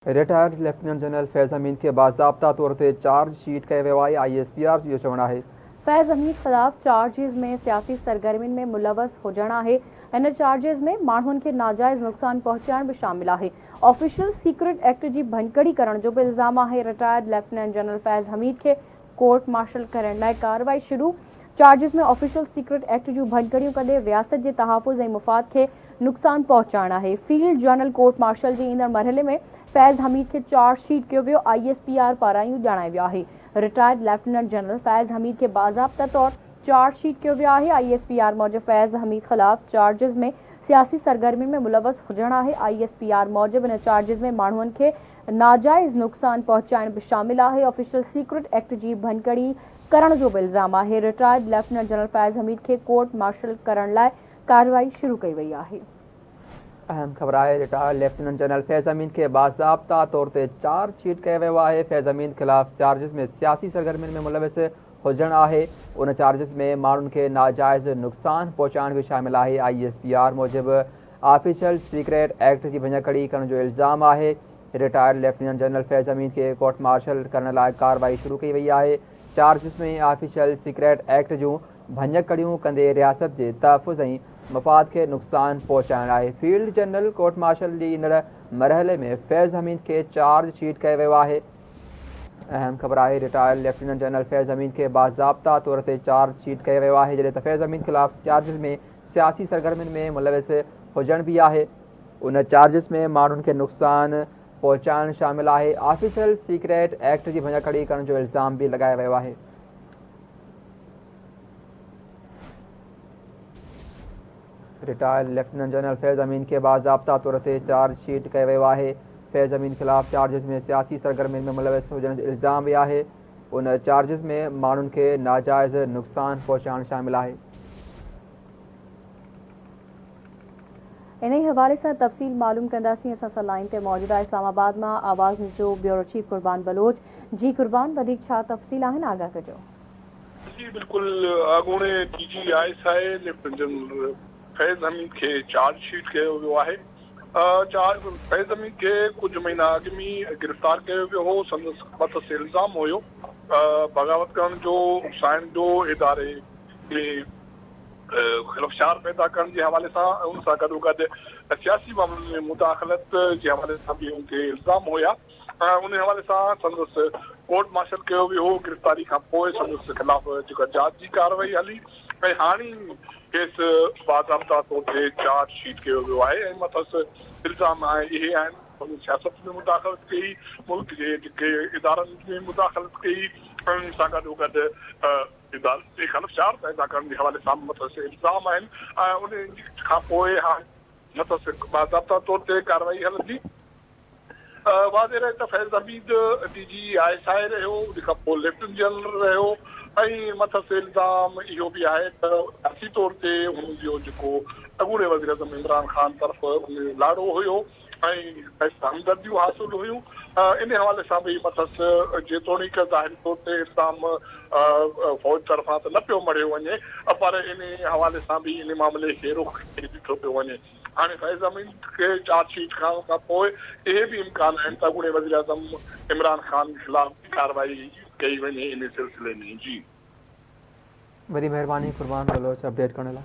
Retired lieutenant general Faiz Hameed کي باضابطا طور تي چارج شيٽ ڪيو ويو آهي، I S P R جو چوڻ آهي. فيض حميد خلاف چارجز ۾ سياسي سرگرمين ۾ ملوث هجڻ آهي، ان چارجز ۾ ماڻهن کي ناجائز نقصان پهچائڻ به شامل آهي، آفيشل سيڪريٽ ايڪٽ جي ڀڃڪڙي ڪرڻ جو به الزام آهي، retired lieutenant general Faiz Hameed کي ڪورٽ مارشل ڪرڻ لاء ڪارروائي شروع، چارجز ۾ آفيشل سيڪريٽ ايڪٽ جون ڀڃڪڙيون ڪندي رياست جي تحفظ ۽ مفاد کي نقصان پهچائڻ آهي. فيلڊ جنرل ڪورٽ مارشل جي ايندڙ مرحلي ۾ فيض حميد کي چارج شيٽ ڪيو ويو، I S P R پاران اهو ڄاڻايو ويو آهي. Retired lieutenant general Faiz Hameed کي باضابطا طور چارج شيٽ ڪيو ويو آهي، I S P R موجب فيض حميد خلاف چارجز ۾ سياسي سرگرمين ۾ ملوث هجڻ آهي، I S P R موجب ان چارجز ۾ ماڻهن کي ناجائز نقصان پهچائڻ به شامل آهي، آفيشل سيڪريٽ ايڪٽ جي ڀڃڪڙي ڪرڻ جو به الزام آهي، retired lieutenant general Faiz Hameed کي ڪورٽ مارشل ڪرڻ لاء ڪارروائي شروع ڪئي وئي آهي. اهم خبر آهي retired lieutenant general Faiz Hameed کي باضابطا طور تي چارج شيٽ ڪيو ويو آهي، فيض حميد خلاف چارجز ۾ سياسي سرگرمين ۾ ملوث هجڻ آهي، ان چارجز ۾ ماڻهن کي ناجائز نقصان پهچائڻ به شامل آهي، I S P R موجب آفيشل سيڪريٽ ايڪٽ جي ڀڃڪڙي ڪرڻ جو الزام آهي، retired lieutenant general Faiz Hameed کي ڪورٽ مارشل ڪرڻ لاء ڪارروائي شروع ڪئي وئي آهي، چارجز ۾ آفيشل سيڪريٽ ايڪٽ جون ڀڃڪڙيون ڪندي رياست جي تحفظ ۽ مفاد کي نقصان پهچائڻ آهي، فيلڊ جنرل ڪورٽ مارشل جي ايندڙ مرحلي ۾ فيض حميد کي چارج شيٽ ڪيو ويو آهي. اهم خبر آهي retired lieutenant general Faiz Hameed کي باضابطا طور تي چارج شيٽ ڪيو ويو آهي، جڏهن ته فيض حميد خلاف چارجز ۾ سياسي سرگرمين ۾ ملوث هجڻ به آهي. ان چارجز ۾ ماڻهن کي نقصان پهچائڻ شامل آهي. آفيشل سيڪريٽ ايڪٽ جي ڀڃڪڙي ڪرڻ جو الزام به لڳايو ويو آهي. Retired lieutenant general Faiz Hameed کي باضابطا طور تي چارج شيٽ ڪيو ويو آهي. فيض حميد خلاف چارجز ۾ سياسي سرگرمين ۾ ملوث هجڻ جو الزام به آهي. ان چارجز ۾ ماڻهن کي ناجائز نقصان پهچائڻ شامل آهي. انهي حوالي سان تفصيل معلوم ڪنداسين اسان سان لائين تي موجود آهي اسلام آباد مان آواز نيوز جو بيورو چيف قربان بلوچ جي قربان وڌيڪ ڇا تفصيل آهن آگاهه ڪجو. جي بلڪل اڳوڻي D G I S I lieutenant general Faiz Hameed کي چارج شيٽ ڪيو ويو آهي. چارج فيض حميد کي ڪجهه مهينا اڳ ۾ گرفتار ڪيو ويو هو، سندس مٿس الزام هيو بغاوت ڪرڻ جو، اڪسائڻ جو، اداري ۾ خلفشار پيدا ڪرڻ جي حوالي سان ۽ ان سان گڏوگڏ سياسي معاملن ۾ مداخلت جي حوالي سان به ان تي الزام هيا ۽ ان حوالي سان سندس ڪورٽ مارشل ڪيو ويو هو، گرفتاري کان پوء سندس خلاف جيڪا جاچ جي ڪارروائي هلي ۽ هاڻي کيس باضابطا طور تي چارج شيٽ ڪيو ويو آهي ۽ مٿس الزام اهي آهن ته هن سياست ۾ مداخلت ڪئي، ملڪ جي جيڪي ادارن ۾ مداخلت ڪئي ۽ ان سان گڏوگڏ ادارن تي خلفشار پيدا ڪرڻ جي حوالي سان به مٿس الزام آهن ۽ ان کان پوء هاڻي مٿس باضابطا طور تي ڪارروائي هلندي. واضح رهي ته Faiz Hameed D G I S I رهيو، ان کان پوء ليفٽيننٽ جنرل رهيو ۽ مٿس الزام اهو به آهي ته سياسي طور تي هن جو جيڪو اڳوڻي وزيراعظم عمران خان طرف ان جو لاڙو هيو ۽ کيس همدرديون حاصل هيون ان حوالي سان به مٿس جيتوڻيڪ ظاهري طور تي الزام فوج طرفان ته نه پيو مڙهيو وڃي پر ان حوالي سان به ان معاملي کي رخ ڏئي ڏٺو پيو وڃي. هاڻي فيض امين کي چارج شيٽ کان پوء اهي به امڪان آهن ته اڳوڻي وزيراعظم عمران خان خلاف به ڪارروائي ڪئي وڃي ان سلسلي ۾ جي. وڏي مهرباني قربان بلوچ اپڊيٽ ڪرڻ لاء.